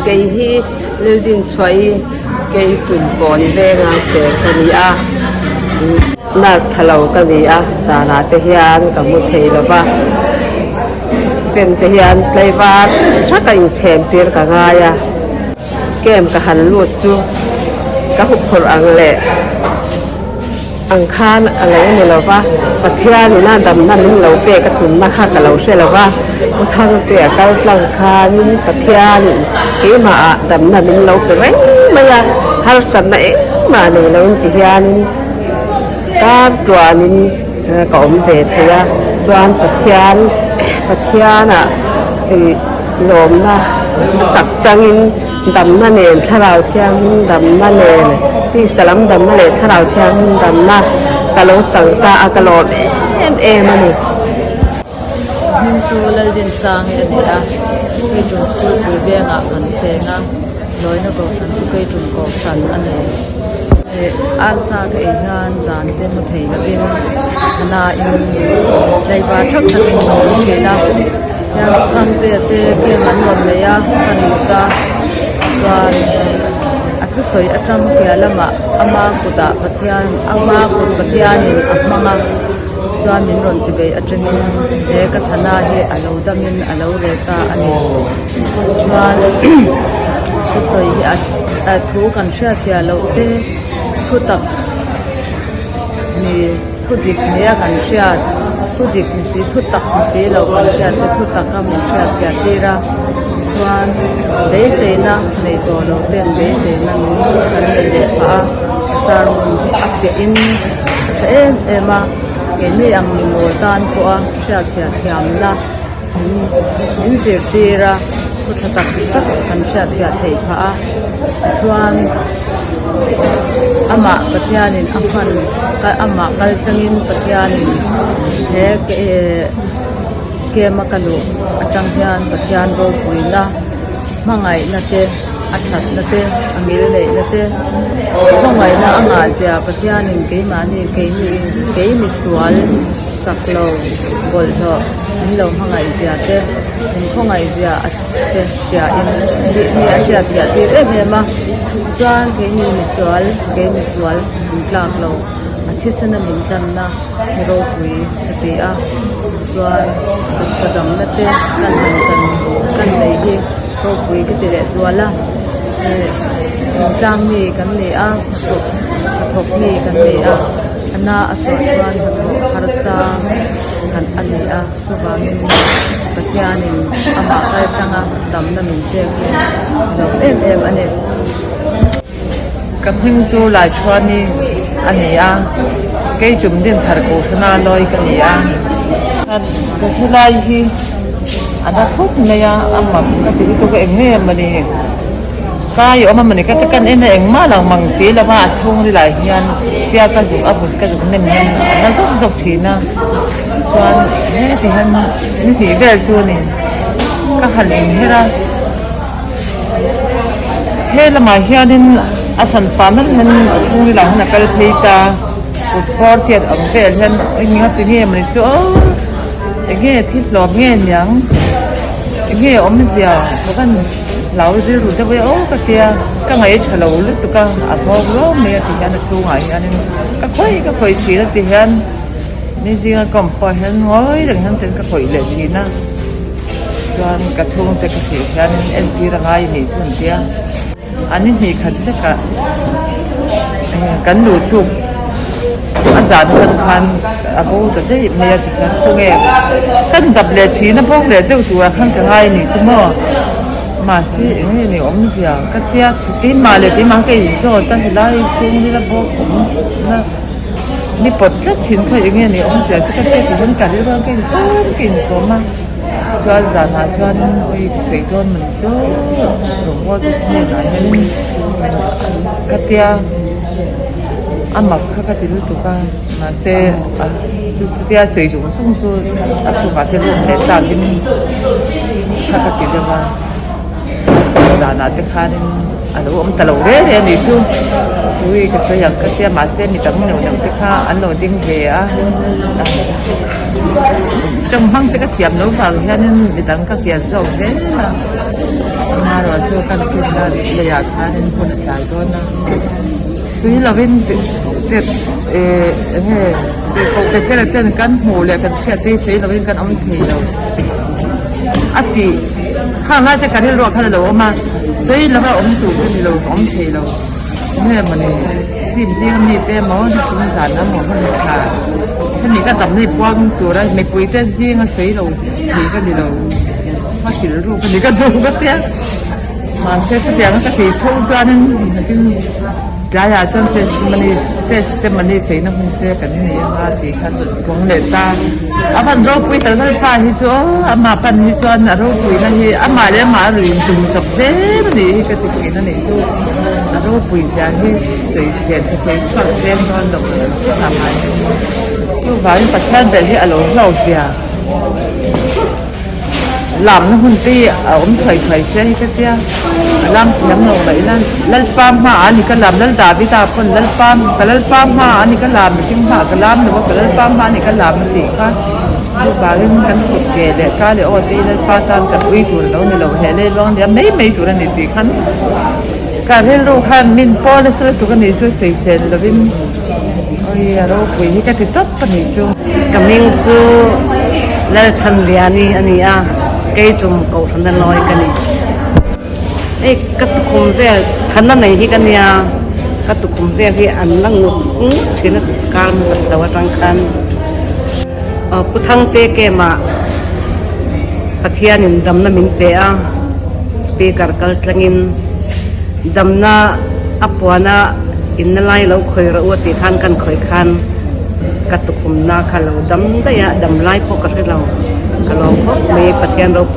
Kei hi Lildinchhuahi kei tum kawn venga cheng ka ni a, nerve tha lo ka ni a, zanah te hian ka mu thei lo va, fan te hian tlaivar thaka inchhem tir ka ngai a, camp ka han lut chu ka huphurh ang leh. Ang khan a lo ni lo va, Pathianin a damna min lo pek a tumna kha ka lo hre lo va, Pu Thangte a kal tlang khanin Pathianin keimahah damna min lo pe reng mai a, harsatna engmah nei loin ti hianin kar tluanin ka awm ve thei a, chuan Pathian Pathianah lawmna tak changin. Damna nen Thlarau Thianghlim damna nen tisa lam damna leh Thlarau Thianghlim damna ka lo chang ta a, ka lawm em em a ni. Hming chu Laldinsang i a ni a, Keiṭum School pui vengah kan cheng a, lawina kohhran chu Keiṭum kohhran a ni. Arsa ka ei hian zan te hmu thei lovin thana in tlaivar thak thak in ka awm thin a, hian Thangtea te game an rawn nei a ka lut a chuan a thusawi atang piah lamah ama kutah Pathian ama kut Pathianin a hmang a chuan min rawn chi bei atangin he ka thana hi a lo damin a lo reh ta a ni chuan thusawi hi a thu kan hriatchhiah loh te thu tak ni thu dik nia kan hriat thu dik ni si thu tak ni si lo kan hriat te thu taka min hriatfiah tir a chuan beiseina nei tawh loh ten beiseina nung kan nei leh phah a sermon hi a fiah in a tha em em a keini ang mi mawl tan pawha hriatfiah thiamna. Min zirtir a, thu tha tak tak kan hriatfiah theih phah a, tichuan amah Pathianin a hman amah kal tlangin Pathianin he camp a ka luh atang hian Pathian ropuina hmangaihna te a thatna te a ngil neihna te khawngaihna a ngahzia Pathianin keimahni keini kei misual. Chak lo, bawlhhlawh, min lo hmangaih zia te, min khawngaih zia a te hria in tih mi a hriat fiah tir em em a, chuan keini misual, kei misual min tlak lo, a thisena min tlanna hi ropui ka ti a, chuan taksa damna te kan han chan kan nei hi ropui ka ti leh zual a, ih thingtlang mi kan ni a, hnathawk hnathawk mi kan ni a. A na a chhuah chuan hnathawh harsa han a ni a, chuvangin Pathianin amah kal tlanga damna min pek hi a lo em em a ni. Ka hming chu Laithuani a ni a, kei tum din thar Kohhrana lawi ka ni a. Ka helai hi a na khawp mai a, a mak ka ti lutuk a, eng nge mawni. Kai awm a mawni ka ti kan en a engmah lo mang si lo a a chhung rilai hian tia ka zuk a vut ka zuk nem hian a na zawk zawk thin a chuan heti hian ni hnih vel chu a ni ka han inher a he lamah hianin a san pah mai hian a chhung rilah hian a kal phei ta kut hawr te ang vel hian eng nga ti nge mawni chu aw eng nge thil hlawm nge niang eng nge awmzia ka van. Hlau rilru deuh e aw ka tia, ka ngaih tha lo lutuk a, a nghawk ruau mai a ti hian a chhungah hianin ka khawih ka khawih thin a ti hian ni zinga ka awm pawh hian ngawi reng hian ten ka khawih leh thin a, chuan ka chhungte ka hrih hianin entir a ngai nih chu an tia, an ni hnih khat lekah kan luh tuk. A zan atang khan a bo ta daih mai a tikhian khawnge kan dap leh thin a bawk leh deuh turah khan ka ngai anih chu maw mahse eng nge ni awmzia ka tia keimah leh keimah ka inzawt a helai chhung rila bawk awm na ni pawt tlat thin kha eng nge ni awmzia chu ka tia ti hian ka rilru ka inkawm ka inkawm a chuan zanah chuan ui ka sawi dawn mawni chu rawngbawl te hnenah hianin ka tia. A mak kha ka ti lutuk a mahse a chutia sawi zung zung chu a thukah te room leh tlakin kha ka ti deuh a zanah te khanin a lo awm ta lo reng reng a nih chu ui ka sawi ang ka tia mahse mi dang neuh neuh te kha an lo ding ve a tawng hmang te ka thiam loh vang hianin mi dang ka kian zawk zel a. Amaherawhchu kan finna leiah khanin hun a tlai dawn a, sui lovin eh eng nge tihkoh Petera ten kan hmuh leh kan hriat te hi sui lovin kan awm thei lo a tih khang lai te ka rilruah khan a lo awm a, sui lova awm tur ka ni lo ka awm thei lo. Nge mawni team zinga mite emaw hnathawk zan emaw hun tha hemi ka damna hi puang tura mipui te zinga sawi lo thei ka ni lo ka hrilh ruk a ni ka duh ka tia mahse chutianga ka tih chhung chuanin tin tlaiah chuan testimony testimony sawina hun te kan nei anga tih khan kawng leh ta a van ropui tal lalpa hi chu aw amah pan hi chuan a ropuina hi amah leh amah a rawn intum chawp zel a nih hi ka ti thin a nih chu. A ropui zia hi sawi hian ka sawi chhuak seng dawn lo a ngai. Chuvangin Pathian ber hi a lo hlawk zia lamna hun te hi a awm thuai thuai sia hi ka tia. A lam thiam lo mai ila Lalpa hmaah a ni ka lam Lal Davida pawn Lalpa ka Lalpa hmaah a ni ka lam mihring hmaah ka lam lo a ka Lalpa hmaah a ni ka lam a tih kha. Chuvangin kan kut ve leh ka leh aw te hi Lalpa tan kan ui tur a lo ni lo he leiluang liam mai mai tur a ni tih khan ka rilru khan min pawl nasa lutuk a nih chu sawisel lovin awi a ropui hi ka ti tawp a nih chu. Ka hming chu Lalchhanliani a ni a, kei tum Kohhrana lawi ka ni. Hei ka tukhum vel thana nei hi ka nia, ka tukhum vel hi an la ngut ngut thin a kar hmasa chho atang khan. Aw Pu Thangte Kema Pathianin damna min pe a, Speaker kal tlangin damna a puana inna lai lo khawi rawh u a tih khan kan khawi khan ka tukhumna kha lo dam daih a, dam lai pawh ka hre lo, ka lawm khawp mai Pathian ropui.